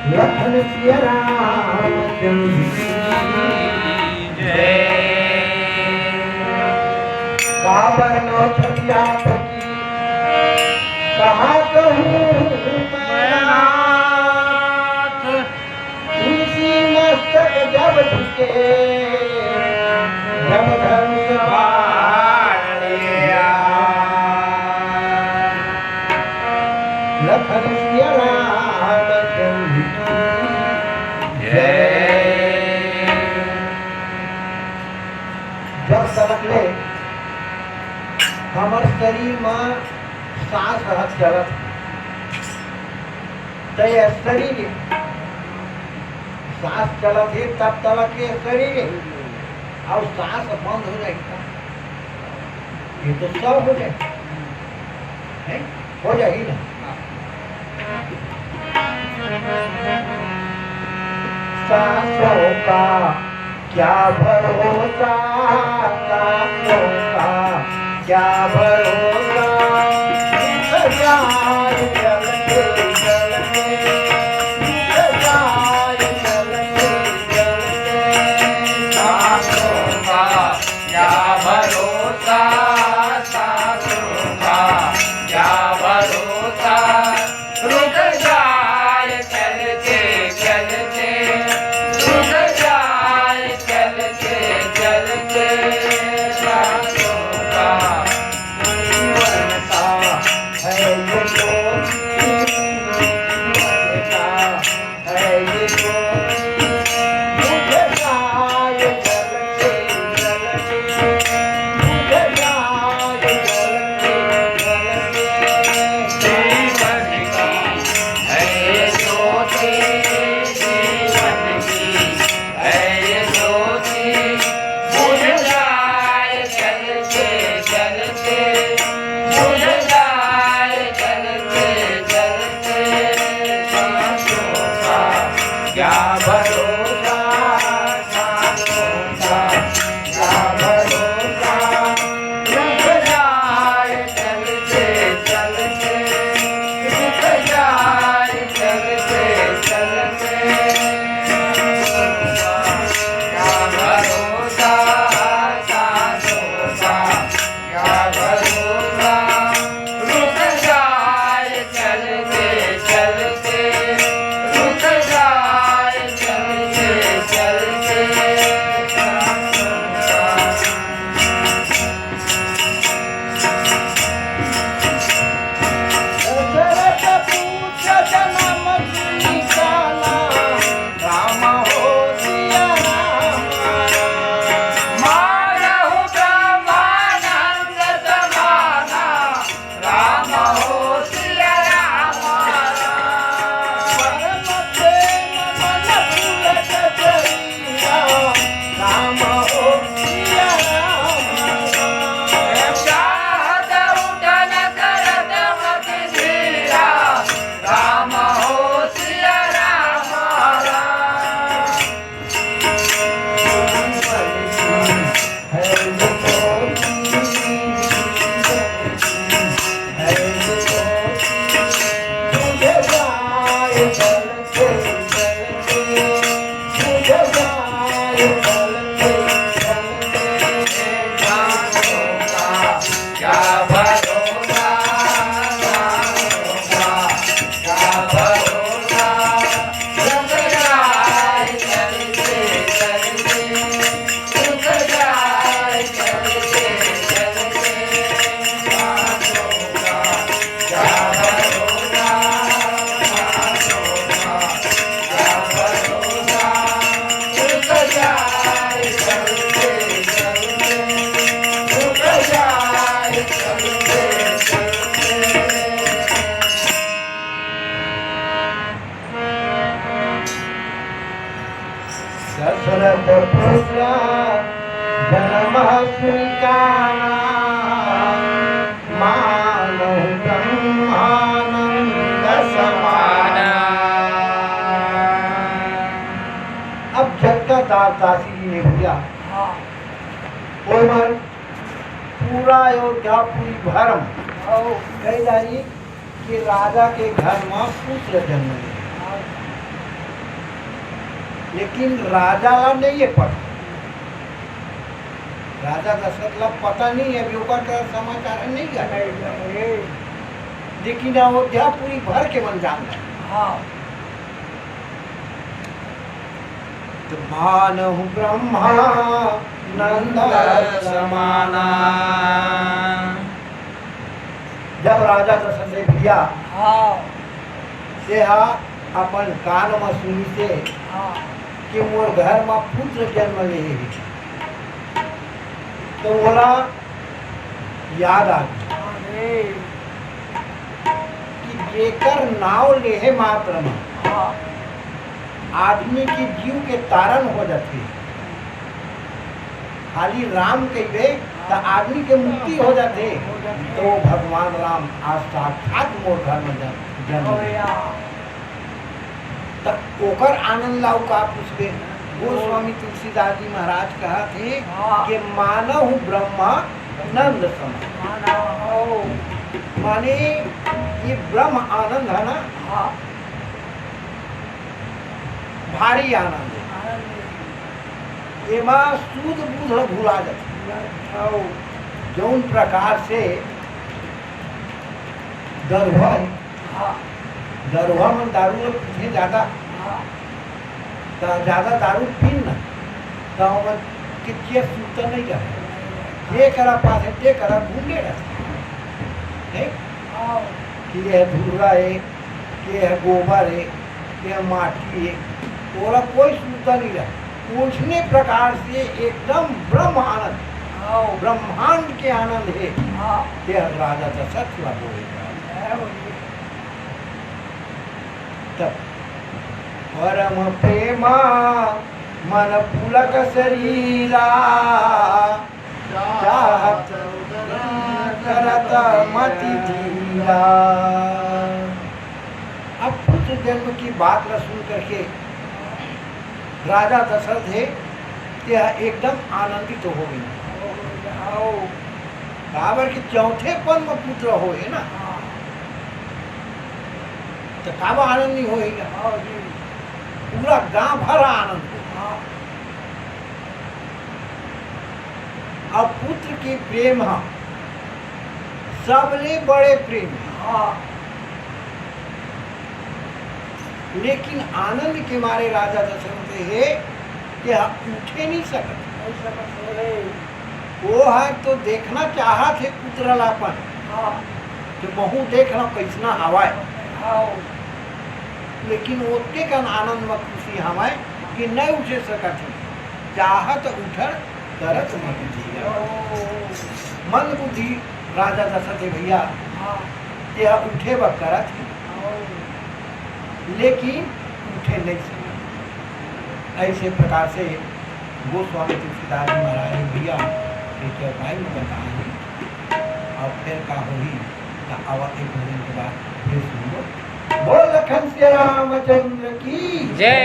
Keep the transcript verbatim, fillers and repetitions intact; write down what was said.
लखन सिया रामचंद्र की जय। काबर नौछठिया फकीर कहा कहूँ मैं नाथ। तुलसी मस्तक जब झुके, जब धनुष बाण लिया। लखन सिया रामचंद्र की जय। जब तलक ले हमर शरीर म सांस रहत चलत, त ये शरीर, सांस चलत हे तब तलक ये शरीर हे, अउ सांस बंद हो जाही त ये तो सब हो जाही, है? हो जाही ना। सांसों का क्या भरोसा, सांसों का क्या भरोसा, रुक जाए चलते चलते, रुक जाए चलते चलते। सांसों का क्या भरोसा, सांसों का क्या भरोसा, रुक जाए चलते चलते, रुक जाए चलते चलते। सांसों का जीवन का है ये तो, जीवन का है ये तो, बुझ जाए जलते जलते, बुझ जाए जलते जलते। जीवन की है ये ज्योति, जीवन की है ये ज्योति, बुझ जाए जलते जलते, बुझ जाए जलते जलते। सांसों का क्या भरोसा, सांसों का क्या भरोसा, रुक जाए चलते चलते, रुक जाए चलते चलते। क्या भरोसा, सांसों का क्या भरोसा, रुक जाए चलते चलते, रुक जाए चलते चलते। दशरथ पूछ जन्म ठिकाना, राम हो सिया राम। मानहु ब्रह्मानंद समाना, राम हो सिया राम। परम प्रेम मन पुलक शरीरा, राम हो सिया राम। चाहत उठन करत मति धीरा, राम हो सिया राम। दशरथ पुत्र जन्म स्वीकारा, मानहु ब्रह्मानंद समाना। अब जब का दास दासी जी ने भैया, ओमन पूरा अयोध्यापुरी भर म कई डारी के राजा के घर म पुत्र जन्म ले। लेकिन राजा ला नहीं है पता, राजा दशरथ ला पता नहीं है, अभी ओकर का समाचार नहीं है। लेकिन अयोध्यापुरी भर के मन जान गए। हाँ। तो मानहु ब्रह्मानंद समाना। जब राजा दशरथ भैया हाँ। से हा अपन कान म सुनिसे हाँ। कि मोर घर म पुत्र जन्म ले हे, तो ओला याद आ गई अरे। कि जेकर नाव लेहे मात्र म हाँ। आदमी के जीव के तारण हो जाथे। खाली राम कहिबे त आदमी के मुक्ति हो जाथे। हो जाथे। तो भगवान राम आज साक्षात मोर घर में जन-, जन्म ले। त ओकर आनंद ला अउ का पूछबे? गोस्वामी तुलसीदास जी महाराज कहत हे हाँ। कि मानहु ब्रह्मानंद सम। मानहु। माने ये ब्रह्म आनंद है ना, हाँ। भारी आनंद है। आनंद है। एमा सूद बूध भुला जाथे। हाँ। जौन प्रकार से दरुहा है, हाँ। दरुहा मन दारू ल पीथे जादा, हाँ। त जादा दारू पीन ना, त ओमन के चेत सुरता नहीं रहे। जे करा पाथे, ते करा गुंडे रहथे। हे? हाँ। कि ये धुर्रा है, ये है गोबर है, ये माटी है, ओला कोई सुरता नहीं रहे। उसने प्रकार से एकदम ब्रह्म आनंद, हाँ। ब्रह्मांड के आनंद है। हाँ। ते राजा दशरथ ला बोले। हाँ, बोलिए। तब परम प्रेमा मन पुलक शरीरा, चाहत करत मति धीरा। अब पुत्र जन्म की बात ला सुन करके राजा दशरथ हे, ते ह एकदम आनंदित हो गए। काबर कि चौथे पन म पुत्र होए ना, त काबर आनंद नहीं होएगा? पूरा गांव भर आनंद हो। अब पुत्र के प्रेम ह सबले बड़े प्रेम हे। हाँ। लेकिन आनंद के मारे राजा दशरथ हे, तेहा उठे नहीं सकत। नहीं सकत हे। वो हर तो देखना चाहत हे पुत्र ला अपन, हाँ। कि महू देख ला कैसना हवय। हाँ। लेकिन ओतके कन आनंद म खुशी हवय कि नहीं उठे सकत हे। चाहत उठन करत मंद बुद्धि। मंद बुद्धि राजा दशरथ हे भैया, हाँ। तेहा उठे बर करत हे, हाँ। लेकिन उठे नहीं सकत। ऐसे प्रकार से गोस्वामी तुलसीदास जी महाराज हे भैया, ये चौपाई में बताए हे। अब फिर का होही, त आवा एक भजन के बाद फिर सुनबो। बोल लखन सिया रामचंद्र की जय।